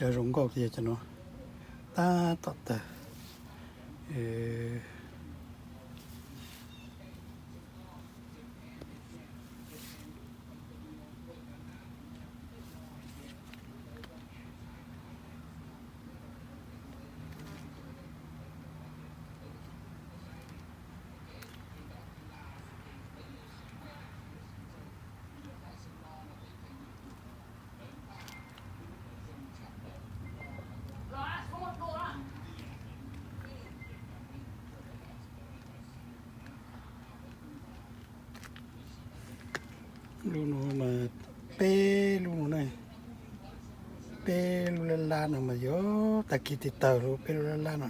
Cov zoo nkauj tiag cov no, tab tom tawg. Lub no mas peb lub no ne, peb lub lab lab no mas yuav tag kis tis taws lub peb lub lab lab no.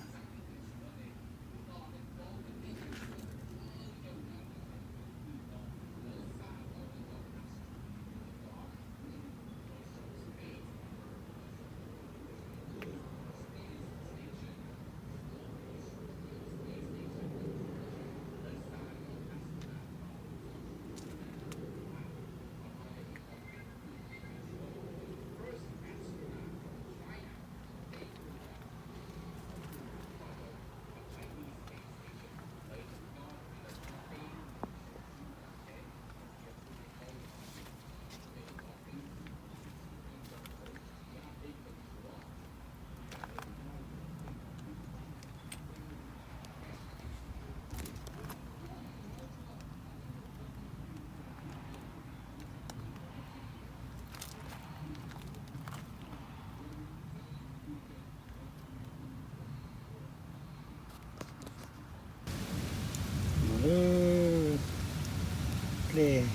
Dlej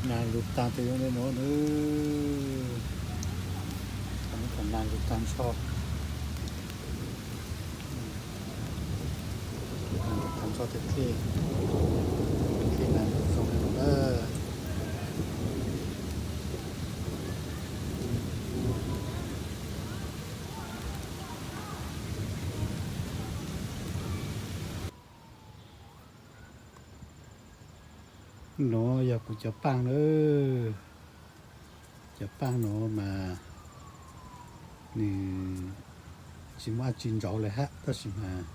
nas lug tag tes zoo li no na. Nas lug tag nrho, tag nrho tes dlej, dlej nas lug zoo li no na. No yog kuv cov paaj na. Cov paaj no mas nws tsis muaj dab tsi ntsauv li hab, tab sis mas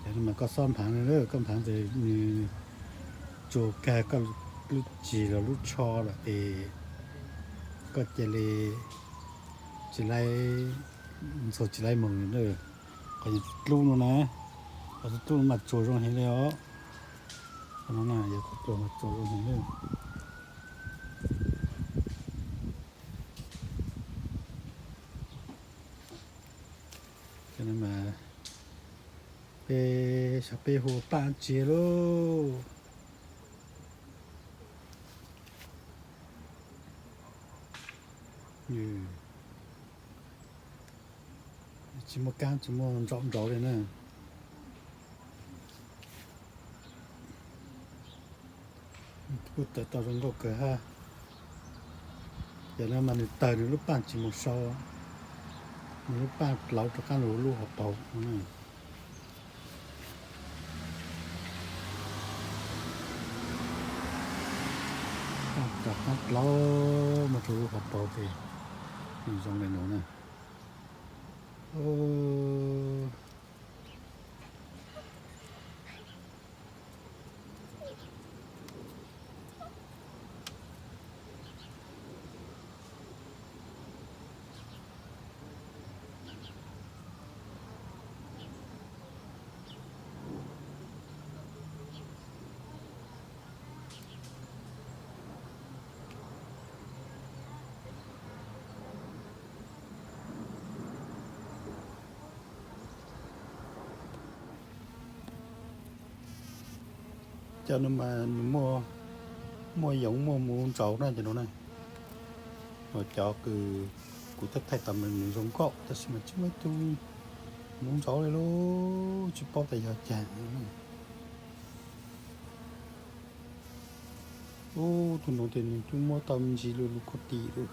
cov no mas koj xob nphaav na, koj nphaav tes nws tsuag kag koj lub cig los lub tsho lawm tes koj cia li tsis laib, ntxuag tsis laib moog na. Qhov yog tus dlub no na, qhov tus dlub no mas tsuag zoo heev li os. Qhov no na yog kuv tsuag mas tsuag zoo heev li. Cov no mas peb saib peb hu paaj tsi lauj. Tsis muaj kaab tsis muaj ntsauv ntsauv li na. Kuj tawg tau zoo nkauj kawg hab. Cov no mas nws tawg nws lub paaj tsis mus sau, nws lub paaj dlauv rov qaab lug lub hauv paus. Paaj rov qaab dlauv moog rua lub hauv paus tes nws zoo li no na. Cov no mas nws muaj yoov muaj muv ntsauv na cov no na. Ho cov kws kuv thaij thaij tau mas nws zoo nkauj tab sis mas tsis muaj ib tug muv ntsauv li lauj, tsis paub tas yog caag. Ub, tug no tes nws twb muab tau me ntsis lug lug koj tim lawm.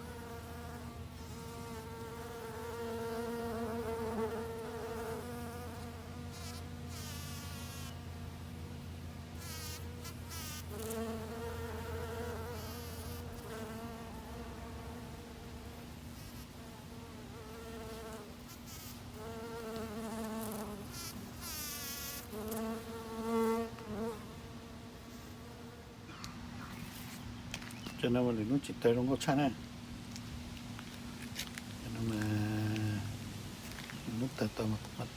Cov no mas lwm hnub tsis tawg zoo nkauj tshaj na. Cov no mas lwm hnub tawg tau mas kuv mam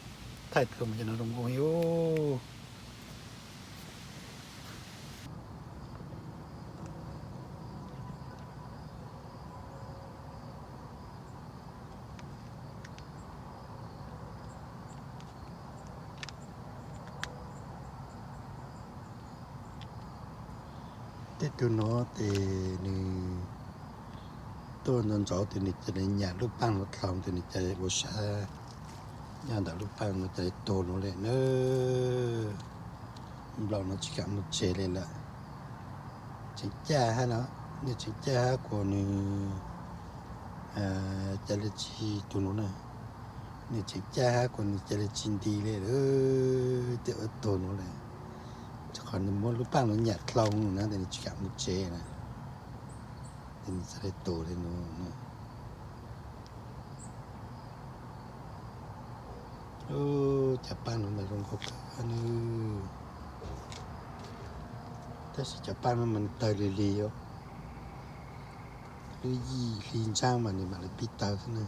thaij rau mas cov no zoo nkauj heev os. Tej tug no ces nws tuaj nto ntsoov ces nws cia li nyam lub paaj nuav dlhau ces nws cia li ua sab nyob ntawm lub paaj nuav cia li tuag nuav le na. Nplaum nuav tsis kam mus tsev le lawm. Tseem caj hab no, nws tseem caj hab kuas nws cia li tsis tuag nuav na. Nws tseem caj hab kuas nws cia li tsis nti le lawm, tej ua tuag nuav le. Rau qhov nws muab lub paaj nuav nyam dlhau na, nws tsis kam mus tsev na, ces nws txhaj le tuag le nuav. Cov paaj nuav mas zoo nkauj kawg nawb. Tab sis cov paaj nuav mas nws tawg lig lig os. Lub yim hli ntsaab mas nws mam li pib tawg xwb na.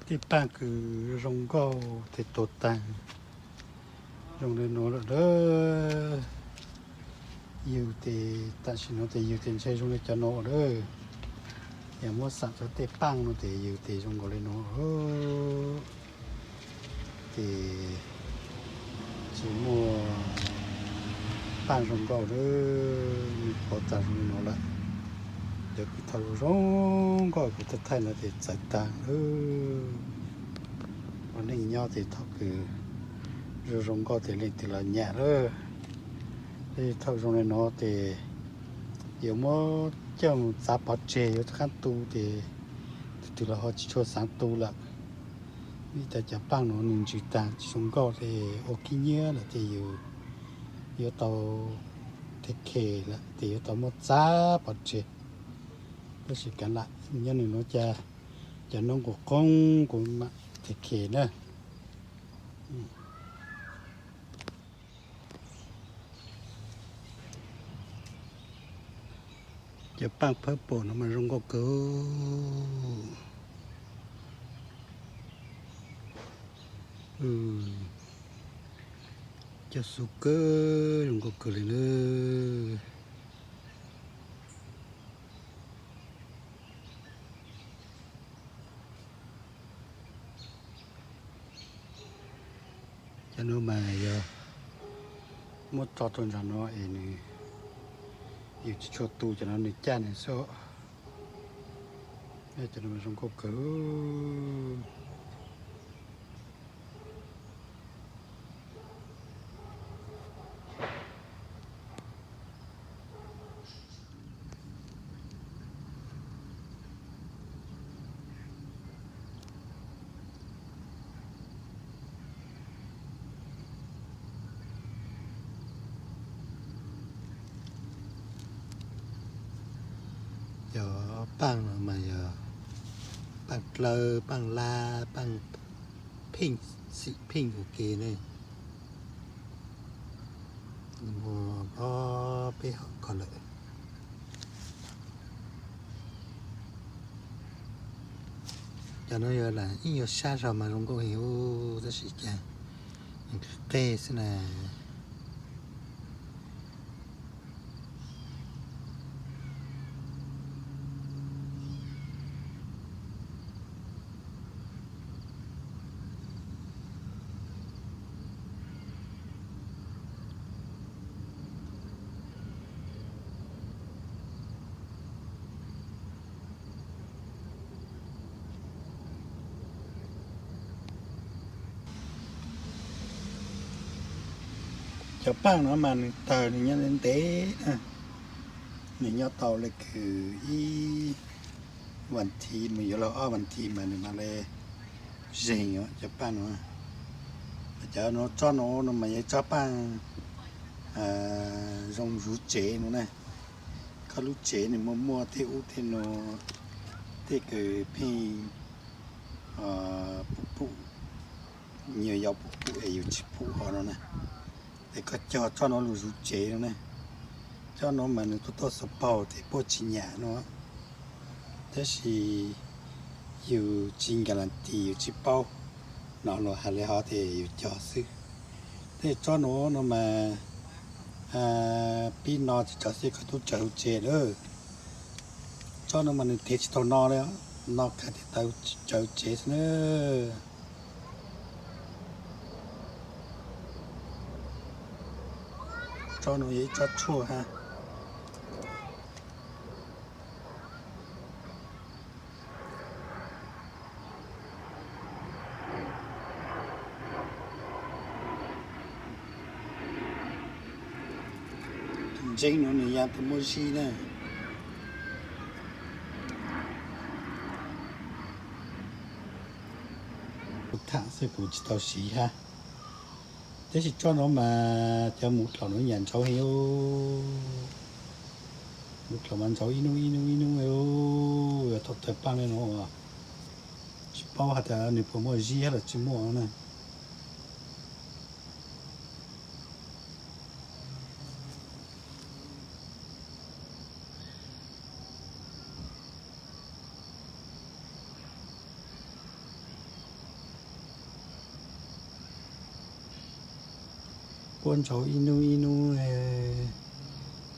Tej paaj kws zoo nkauj tes tuag taag zoo le nuav lawm. Yug tes tam sim nuav tes yug tes ntshe zoo le cov nuav lawm. Yog muab xam cov tej paaj nuav tes yug tes zoo nkaus le nuav. Ces tsis muaj paaj zoo nkauj lawm, nws pov taag zoo le nuav lawm. Cov kws thaij zoo nkauj kuv thaij thaij no tes txawv taag lawm. Ua neej nyob tes thaum kws zoo zoo nkauj tes leej twg los nyam lawm. Tab sis thaum zoo le nuav tes yuav muab coj mus txav pov tseg, yuav rov qaab tu tes tug twg los ho tsis tshua xaav tu lawm. Vim tas cov paaj nuav nws ntsws taag tsis zoo nkauj tes ua khib nyiab lawm tes yus yuav tau take care lawm tes yuav tau muab txav pov tseg. Tab sis kav lam nyob nws nuav cas cov noob kuv qoob kuv mam take care na. Cov paaj purple no mas zoo nkauj kawg. Cov xu kawg zoo nkauj kawg li na. Cov nuav mas yog muab tso rau nraag nuav es nws, yus tsis tshua tu cov nuav nws caj nws xwb. Cov nuav zoo nkauj kawg. Cov paaj no mas yog paaj dlawb, paaj lab, paaj pheej, xim pheej ua ke ne. Muaj ob peb hom ko lawm. Cov no yog lam ib nyuag sab zog mas zoo nkauj heev ub, tab sis cas qeg xwb na. Cov paaj no mas nws tawg nws nyob ntev ntev, nws nyob tau le kws ib vas thiv mus yuav luag ob vas thiv mas nws mam le zeeg os cov paaj no. Cov no tsob no no mas yog tsob paaj zoo zuv tsev no na. Koj lub tsev nws muaj muaj tej ub tej no, tej kws pheej pum pum, nyuag yaus pum pum es yus tsis pum hov no na, es koj cog tsob no lug zuv tsev no na. Tsob no mas nws tuaj tuaj xov paug tes puab tsis nyam no, tab sis yus tsis nkas las tis yus tsis paub no los has le hov tes yus cog xwb. Tej tsob no no mas pib no tsis tsaus xwb koj tub tsawv huv tsev lawm. Tsob no mas nws thev tsis tau no li, no kag tes tau tsawv tsev xwb na. Tsob no yog ib tsob tshuaj hab. Tus ntseeb no nws ya tus muaj zib na. Kuv tham xwb kuv tsis tau siv hab. Tab sis tsob no mas cov muv dlaum no nyam ntsauv heev. Muv dlaum mas ntsauv ib nub ib nub ib nub, yog tau tawg paaj le no, tsis paub has tas nws puas muaj zib hab los tsis muaj na. Puab ntsauv ib nub ib nub,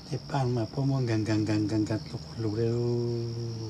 tej paaj mas puab muab nkaag nkaag nkaag nkaag nkaag lug lug le lug.